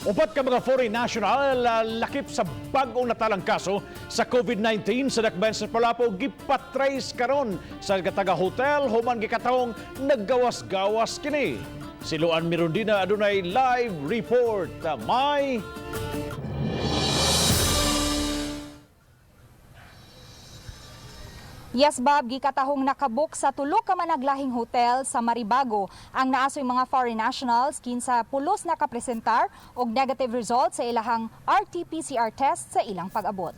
Upat ka mga foreign national lakip sa bag-ong natalang kaso sa COVID-19 sa dakbayan sa Lapu-Lapu gipatrace karon sa taga hotel human gikatahong naggawas-gawas kini. Si Luan Mirundina adunay live report. May Yes, Bob, gikatahong nakabook sa tulo ka managlahing hotel sa Maribago ang naasoy mga foreign nationals kinsa pulos nakapresentar og negative result sa ilahang RT-PCR test sa ilang pag-abot.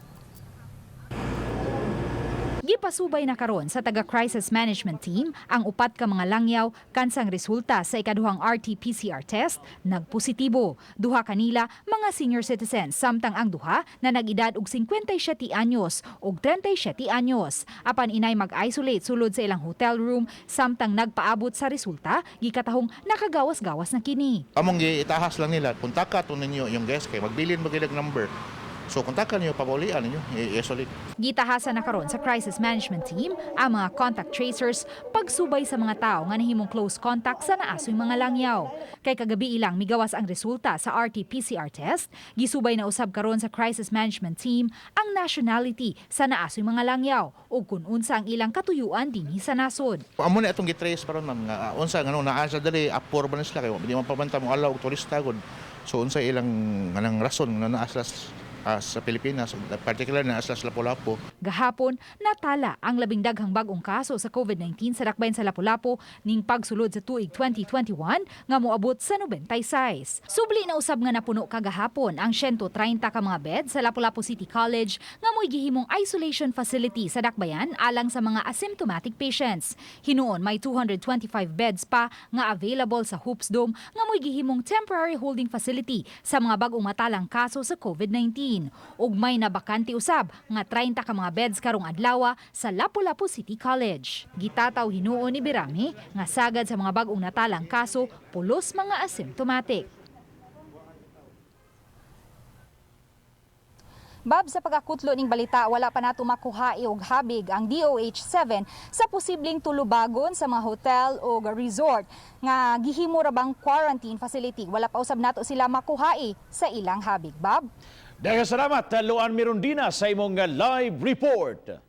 Gipasubay na karon sa taga Crisis Management Team ang upat ka mga langyaw kansang resulta sa ikaduhang RT-PCR test nagpositibo. Duha kanila mga senior citizens, samtang ang duha na nag-edad og 57 anyos ug 37 anyos. Apan inay mag-isolate sulod sa ilang hotel room samtang nagpaabot sa resulta, gikatahong nakagawas-gawas na kini. Among giitahas lang nila, kontaka to ninyo yung guest kay magbilin ba number. So kontakan niyo, pabaulian ninyo, i-isolate. Gitahasan na karon sa Crisis Management Team ang mga contact tracers pagsubay sa mga tao nga nahimong close contact sa naasoy mga langyaw. Kay kagabi ilang migawas ang resulta sa RT-PCR test, gisubay na usab karon sa Crisis Management Team ang nationality sa naasoy mga langyaw ug kun unsa ang ilang katuyuan dinhi sa nasod. Amo na itong gitrace pa ron, ma'am, nga unsa nga naa sa dali apor ba na sila kay di man pabanta mo alaw og turista gud. So unsa ilang nganang rason nga naa sila sa Pilipinas, particular naa sila sa Lapu-Lapu. Gahapon, natala ang labing daghang bag-ong kaso sa COVID-19 sa dakbayan sa Lapu-Lapu ning pagsulod sa tuig 2021 nga moabot sa 96. Subli na usab nga napuno kagahapon ang 130 ka mga bed sa Lapu-Lapu City College nga mo'y gihimong isolation facility sa dakbayan alang sa mga asymptomatic patients. Hinuon may 225 beds pa nga available sa Hoops Dome nga mo'y gihimong temporary holding facility sa mga bag-ong matalang kaso sa COVID-19. Ug may nabakante usab nga 30 ka mga beds karong adlaw sa Lapu-Lapu City College. Gitataw hinuon ni Birami nga sagad sa mga bag-ong natalang kaso, pulos mga asymptomatic. Bob, sa pagkakutlo ning balita, wala pa nato makuha og habig ang DOH-7 sa posibleng tulubagon sa mga hotel o resort nga gihimo ra bang quarantine facility. Wala pa usab nato sila makuha sa ilang habig. Bob? Daghang salamat, Luan Mirundina, sa imong live report.